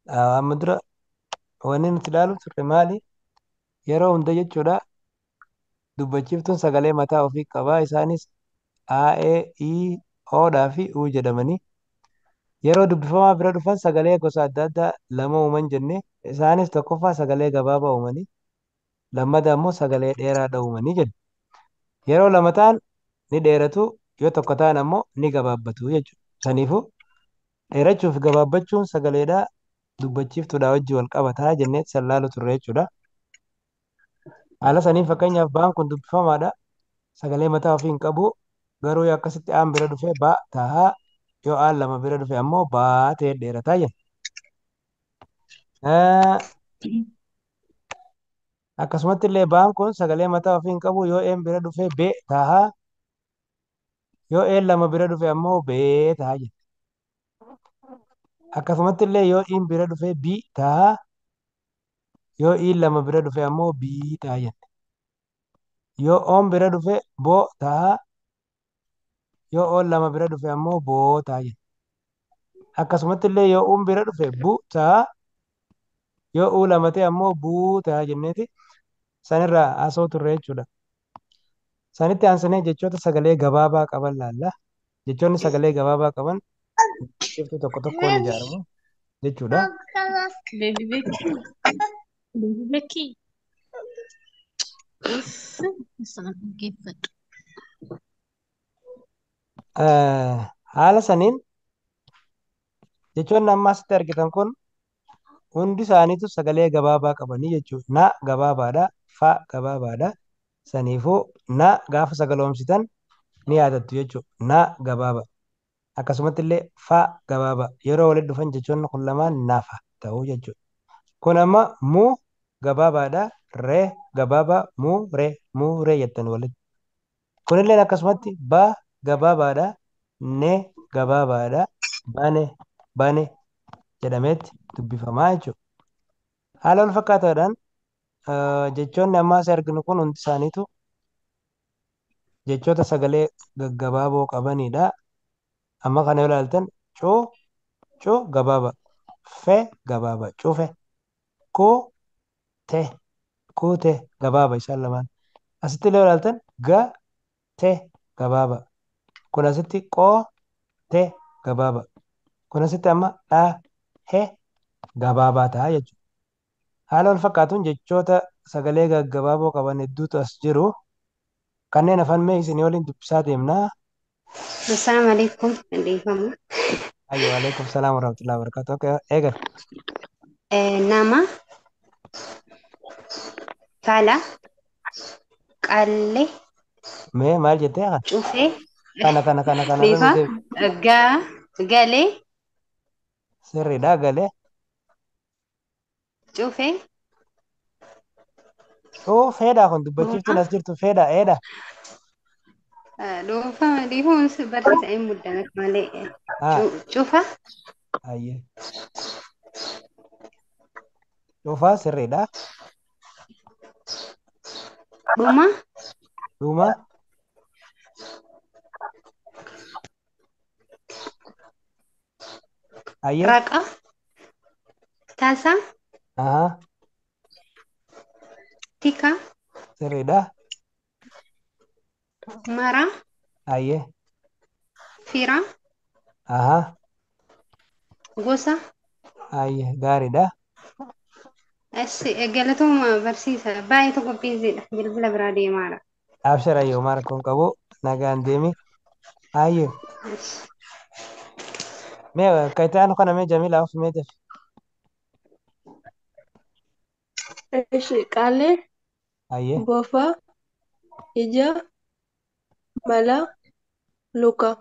Amma dura wanni nuti ilaalu turre maali? Yeroo hunda jechuudha dubbachiiftuun sagalee mataa ofii qabaa. Isaanis A, E, I, O dhaa fi U jedhamanii yeroo dubbifamaa bira dhufan sagalee gosa adda addaa lama uuman jenne. Isaanis tokkoffaa sagalee gabaabaa uumanii, lammataa immoo sagalee dheeraadha uumanii jenna. Yeroo lama ta'an ni dheeratu, yoo tokko ta'an ammoo ni gabaabbatu jechuudha. Saniifuu dheerachuu fi gabaabbachuun sagaleedhaa dubbachiiftuudhaa wajjin wal qabataa jennee san laalu turre jechuudha. Haala saniin fakkeenyaaf ba'aan kun dubbifamaadha. Sagalee mataa ofii hin qabu. Garuu yoo akkasitti aan bira dhufe ba tahaa, yoo aan lama bira dhufe ammoo baa ta'ee dheerataa jenna. Akkasumatti illee ba'aan kun sagalee mataa ofii hin qabu. Yoo een bira dhufe be tahaa, yoo een lama bira dhufe ammoo bee tahaa jenna. Akkasumatti illee yoo iin bira dhufe bi tahaa, yoo iin lama bira dhufe ammoo bii tahaa jenna. Yoo oon bira dhufe boo tahaa, yoo oon lama bira dhufe ammoo boo tahaa jenna. Akkasumatti illee yoo uun bira dhufe bu tahaa, yoo uu lama ta'e ammoo buu tahaa jenneeti sanirraa haasa'u turre jechuudha. Sanitti aansinee jechoota sagalee gabaabaa qaban laalla. Jechoonni sagalee gabaabaa qaban dubbachiiftuu tokko tokkoon ijaaramu jechuudha. Baby Becky. Baby Becky. Uff, sana dhaggeeffadhu. Haala saniin jechoonni amma asitti argitan kun hundi isaaniitu sagalee gabaabaa qabanii jechuudha. Na gabaabaadha, fa gabaabaadha. Saniifuu na gaafa sagaloomsitan ni yaadattu jechuudha. Na gabaaba. Akkasumatti illee fa gabaaba. Yeroo walitti dhufan jechoonni kun lamaan nafa ta'uu jechuudha. Kun amma mu gabaabaadha, re gabaabaa, mu re mu re jettan walitti. Kunilleen akkasumatti ba gabaabaadha, ne gabaabaadha, bane bane jedhameetti dubbifamaa jechuudha. Haala wal fakkaataadhaan jechoonni ammaa as arginu kun hundi isaaniitu jechoota sagalee gaggabaaboo qabanidha. Amma kana yoo ilaaltan cu cu gabaaba, fe gabaaba, cufe, ku te kuute gabaaba isaan lamaan. Asitti illee yoo ilaaltan ga te gabaaba. Kun asitti qo te gabaaba. Kun asitti amma dha he gabaabaa ta'a jechuudha. Haala wal fakkaatuun jechoota sagalee gaggabaaboo qaban hedduutu as jiru. Kanneen hafan mee isinii waliin dubbisaa deemnaa. Assalamu alaikum. Dhiifama. Ayyo, alaikum salaam warahmatullahi wabarakatuh. Okay, eegal. Nama, fala, qalle, Mee maal jettee haa? cufe, Kana kana kana kana irra dhiifa, nu deebi. gaa, galee, Sirriidha galee. cufe, Cuu feedha kun dubbachiiftuun dhuunfa, as jirtu feedha eedha. Dhuunfa dhiifuun barsiisa hin muddamet malee. Haa Cufa, ayyee. Cuufaa sirriidha. Dhuma, Dhuma. Ayyee. Raqa, tasa, Ahaa tika, sirriidha. Mara, Ayyee. Fira, Ahaa gosa. Ayyee gaariidha. As galatooma barsiisa. Baay'ee tokko biiziidha. Bilbila biraa deemaadha. Abshir ayyoo maal rakkoon qabu nagaan deemi. Ayyee. Mee akka itti aanu kana mee Jamiilaa of mee dafi. Eshi qalee, Ayyee. bofa, ija, mala, luka.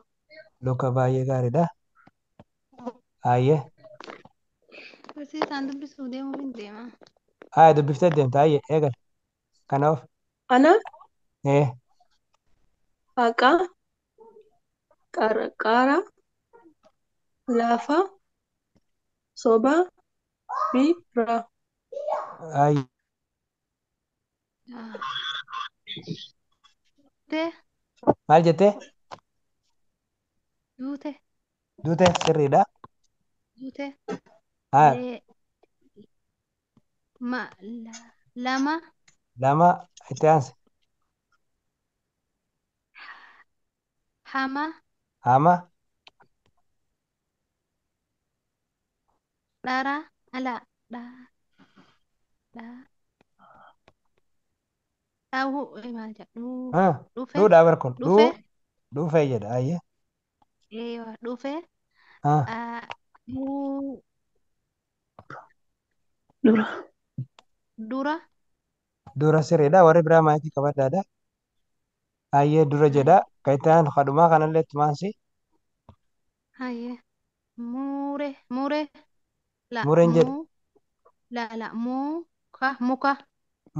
Luka baay'ee gaariidha. Ayyee. Barsiisaan dubbisuu deemuuf hin deema. Ayyee dubbiftee deemta. Ayyee eegal. Kana of. Ana, Ee. haqa, qarqara, lafa, soba, bira. Ayyee. Duute, Maal jettee? Duute, Duute sirriidha. Duute. Haa. Lee, Ma lama. Lama itti aansi. Hama. Hama. Dhara. Ala. Dha. Dha. Dhahu. Maal jedhu? Ah, Dhufe. Dhuudhaa bar kun. Dhufe. Dhuu. Dhufee jedha. Ayyee. Eewa. Dhufe. Ah, Dhuu. Dura. Dura. Dura sirriidha. Warri biraa maayikii qabadhaadha. Ayyee dura jedha. Kan itti aanu kadhumaa kanallee itti maansi. Hayyee. Muure. Muure. La. Mureen jedha. Muu. La. La. Muka. Muka.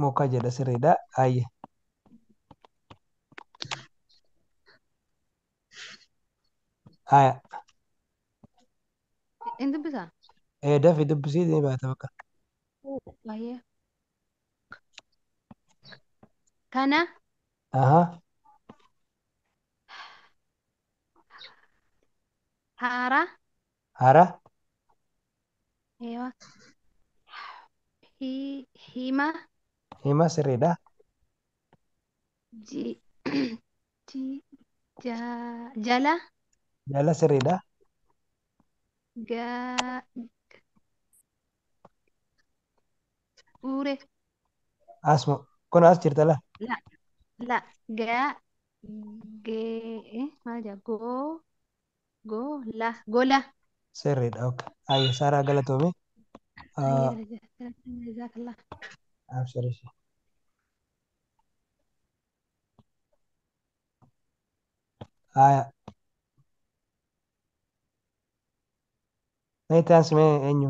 Muka jedha sirriidha. Ayyee. Haya. Hin dubbisaa? Ee dafi dubbisii ni baata bakka. Hayyee. Kana. Aha. Haara. Hara. Eewa. Hima. Hima sirriidha. Ji. Ji. Ja. Jala. Jala sirriidha. Ga. Ure. Asuma. Kun as jirta la. La. La. Ga. Ge. Maal jedha? Go. Go. La. Gola. Sirriidha. Okay. Ayyee Saaraa galatoomii. Hayyee. Jazakallah. Abshir ishee. Haya. Mee itti aansi mee eenyu?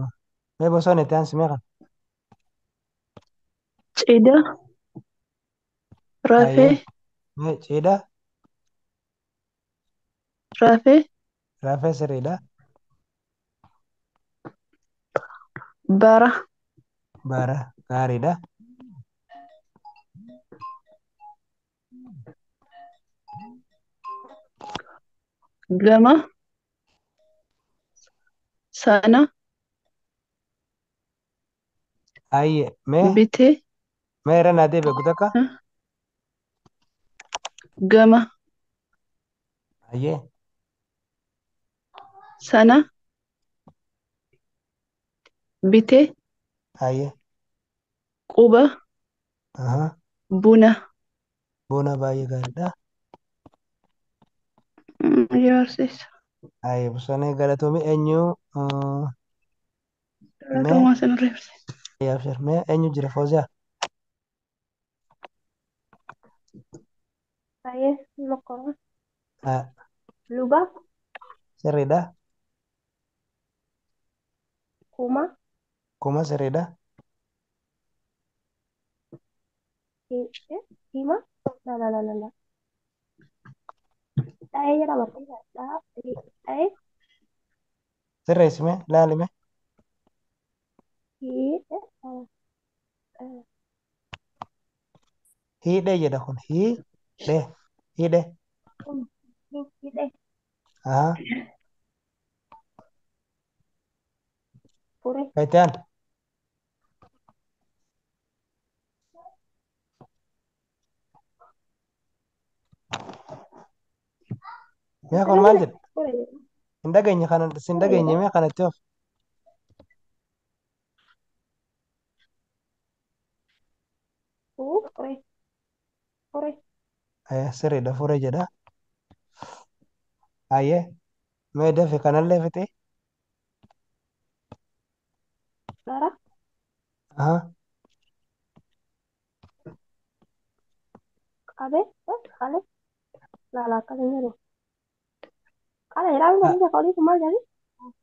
Mee bosona itti aansi mee kan? Cidha. Ayyee. Rafee. Mee cidha. Rafee. Rafee sirriidha. Bara. Bara gaariidha. Gama. Sana. Ayyee. Mee Bitee. mee irra naa deebi'e gutakka. Gama. Ayyee. Sana. Bitee. Ayyee. Quba. Aha. Buna. Buna baay'ee gaariidha. Yaa barsiisa. Ayyee bosona galatoomii eenyu? Mee Galatoomaa sinirra barsiisa. abshir mee eenyu jira Fooziyaa? Hayyee. Mokkora. Ah, Luba. Sirriidha. Kuma. Kuma sirriidha. Hima. La la la la la. Dha'ee jedha barsiisa. Dha'ee. Sirreessi mee laali mee. Hii. Hiidhee jedha kun hiidhee hiidhee. Hidhee. Aha. Fure. Kan itti aanu. Mee kun maal jedha? Fure jedha. Hin dhageenye kana sin Fure dhageenye jedha. mee kanatti of. Fure. Fure. Sirriidha fure jedha. Ayyee. Mee dafi kanallee fixee. Dhara. Aha. Qabee. Qale. La la akkas hin jedhu. Qale jedhaa barsiisa qorii kun maal jedhi?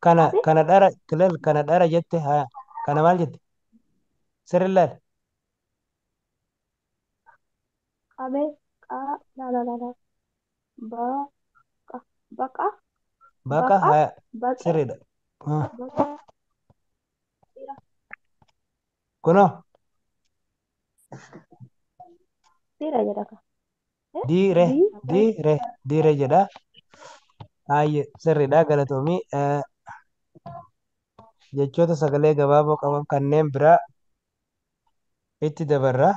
Kana Qabee. kana dhara kilal kana dhara jette haya kana maal jette? Sirri laal. Qabee. Qaa. La la la la. Baqa. Baqa. Baqa Baqa. haya Baqee. sirriidha. Ah, Baqa. Dira. Kunoo Dira jedha ka. diire Di. diire diire jedha. Hayyee sirriidha galatoomii. Jechoota sagalee gabaaboo qaban kanneen biraa Itti dabarra.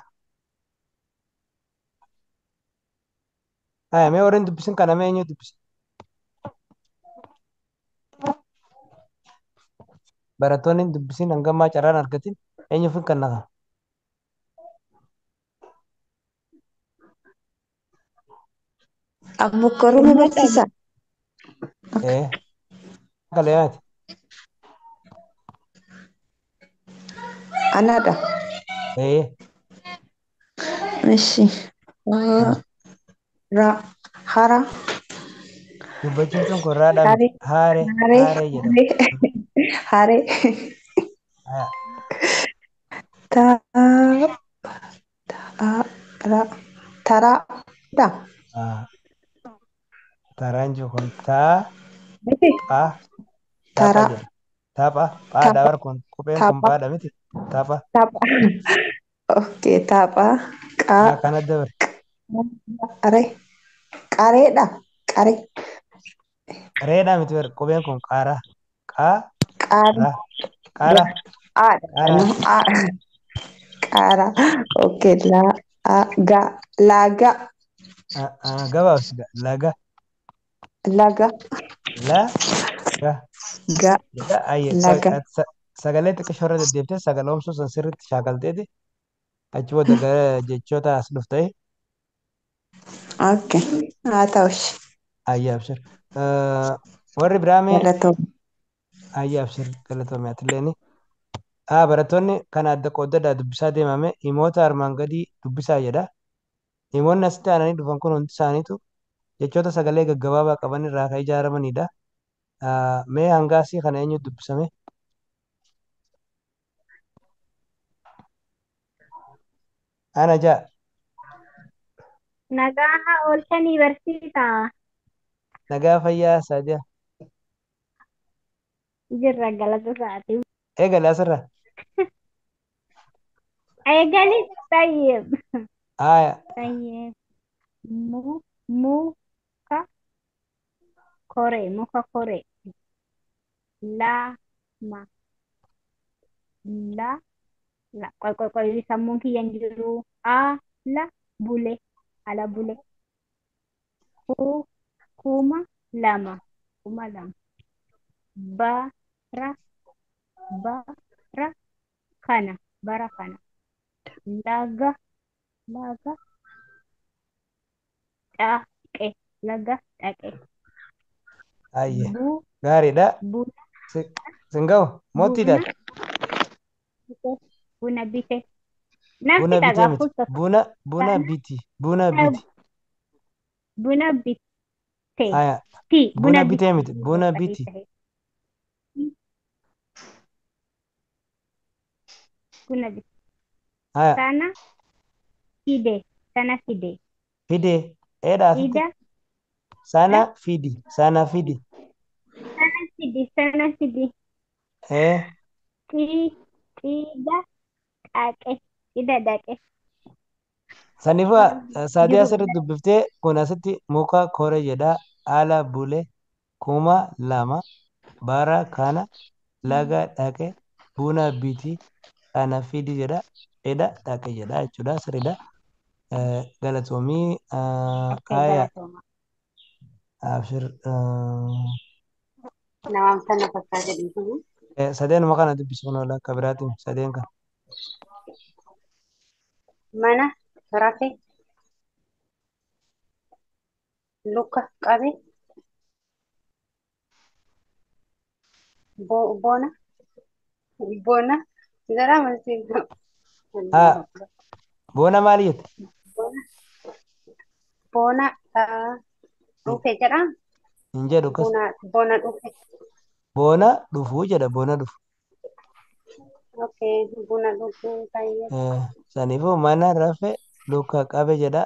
Haya, mee warreen dubbisin kana mee eenyu dubbisa? Barattoonni hin dubbisin hangammaa carraan argatin eenyuuf hin kenna? Ammukkoruma barsiisa. Ee, galayaati. Anaadha. Ee, Ishi. Ra. Hara. Dubbachiiftuun kun raadhaa Haree. miti. Haaree, Haree. haaree jedhama. Haree. Haya, Ta. Ta. Ra. Taraa. Da. ah, taraan jiru kun taa, Miti. phaa, tapha Taraa. jedha. Tapha, phaadha Tapha. bar kun kopheen kun Tapha. phaadha miti. Tapha, Tapha. Okay. Tapha. Qaa. haa kana dabre. Qaree. Qareedha. Qaree. Reedhaa miti bar kopheen kun qaaraa. Qaa, Qaara. ra, qaara, Aadha. qaaraa. No. A. Qaara. Okay. La. A. Ga. Laaga. Ah, ah, gabaabsi laga, Laga. la, ga. Ga. Jedha ayye Laga. sagalee xiqqishoo irra deddeebitee sagaloomsuu san sirriitti shaakalteeti achi booda gara jechoota as dhuftee Okay. Haa ta'ushi. ayye abshir. Warri biraa mee Galatoomna. ayye abshir galatoome atileeni. Haa barattoonni kana adda qooddadaa dubbisaa deemame himoota armaan gadii dubbisaa jedha. Himoonni asitti aananii dhufan kun hundi isaaniitu jechoota sagalee gaggabaabaa qaban irraa kan ijaaramanidha. Mee hangaasii kana eenyu dubbisame? Ana ja'a. Nagaa haa oolchanii barsiisaa. Nagaa fayyaa Saadiyaa. Jirra galata isaatii. Eegale asirra. Eegali tayyib. Haaya. Tayyib. Mu muka koree muka koree. Lama la la qoy qoy qoy sammuun kiyya hin jiru. A la bule ala bule. Ku kuma lama kuma lama. Ba ra ba ra kana bara kana. Laga laga dhaqe laga dhaqe. Ayye. Bu Gaariidha. buna Singaw mootii buna daal. bite buna bite. Nan Buna fixa bitee miti. gaafus Buna buna sana biti. Buna biti. buna bite Haya. ti Buna buna bitee biti miti. Buna biti. buna biti Haya. sana fide sana fide Fidee. Eedha asitti. ida Sana fidi. Sana fidi. sana fidi sana fidi Ee. ti ida dhaqe ida dhaqe Saniifaa Saadiyaa jiru asirratti dubbiftee kun asitti muka kore jedha. Ala bule. Kuma lama. Bara kana. Laga dhaqe. Buna biti. Kana fidi jedha. Eda dhaqe jedha jechuudha. Sirriidha. Galatoomii. okay Haya. galatooma Abshir. Nawaam sana fakkaa jedhu. Sadeenuma kana dubbisu kun oola akka biraatiin sadeen kana. Mana rafe luka qabe bona bona jedhaa barsiisa. Haa boona maali jette? Bona dhufe jedhaa. Hin jedhu akkas. Bona bona dhufe. Boona dhufuu jedha boona dhufu. Okay, buna dhufuu baay'ee. Saniifuu mana rafe luka qabe jedha.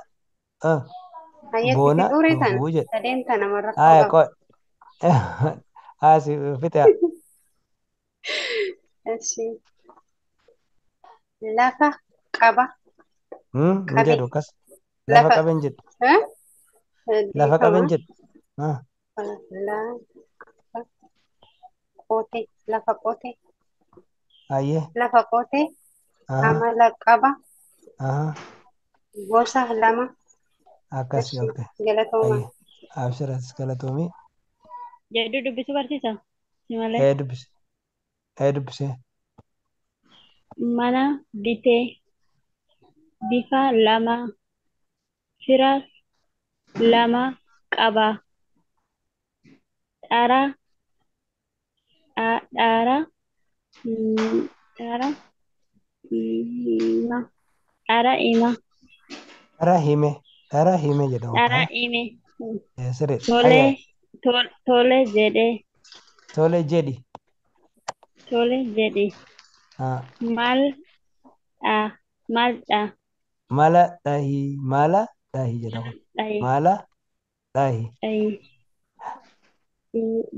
Hayyeetti Boona fixuuree tana dhufuu jedha. sadeen tana marrakkoo Haa qaba. qoy. Haa si fixe. Eshi lafa qaba Hin qabe jedhu akkas. Lafa lafa qabe hin jedhu. eh Lafa qabe dhiifama hin jedhu. Ah, lafa qote lafa qote Ayyee. lafa qote Aha. amala qaba Aha. Gosa lama. Akkasii Eshi okay. galatooma. Ayya. Abshiraas galatoomii. Jedhu dubbisu barsiisa. Si malee. Ee dubbise. Ee dubbise. Mana bitee bifa lama fira lama qaba. Dhara dhara dhara hima dhara hima Dhara hime. Dhara hime jedhama. dhara hime. Ee sirriidha. Tole Ayya. tole jedhe Tole jedhi. tole jedhe Haa. maal dha maal dha Mala dhahi. Mala dhahi jedhama. dhahi Mala dhahi. dhahi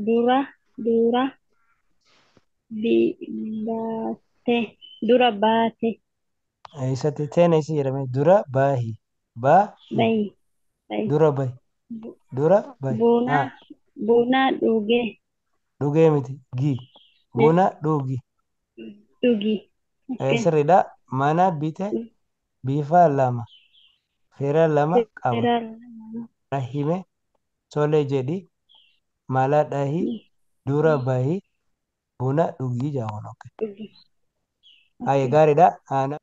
dura dura bi baate dura baate Eessatti teena isi jedhame dura bahi. Bahi. bahi bahi Dura bahi. Dura bahi. buna Haa. buna dhuge Dhugee miti. Gi. Buna dhugi. dhugi Ee sirriidha. Mana bite bifa lama. Fira lama qaba. fira Dhahime. Tole jedhi. Mala dhahi. Dura bahi. Buna dhugi jedhama. Okay. dhugi Ayya gaariidha. Ana.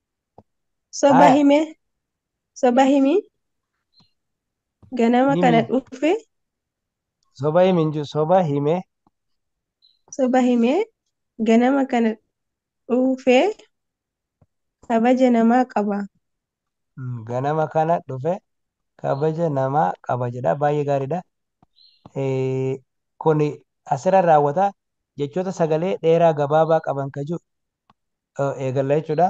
Soba Aya. hime. Soba himi. Ganama kana Himi. dhufe. Soba himi hin jiru. Soba hime. Soba hime. Ganama kana dhufe. Kabaja namaa qaba. Ganama kana dhufe kabaja namaa qaba jedha. Baay'ee gaariidha. Kun asirra raawwata jechoota sagalee dheeraa gabaabaa qaban kan jiru eegalla jechuudha.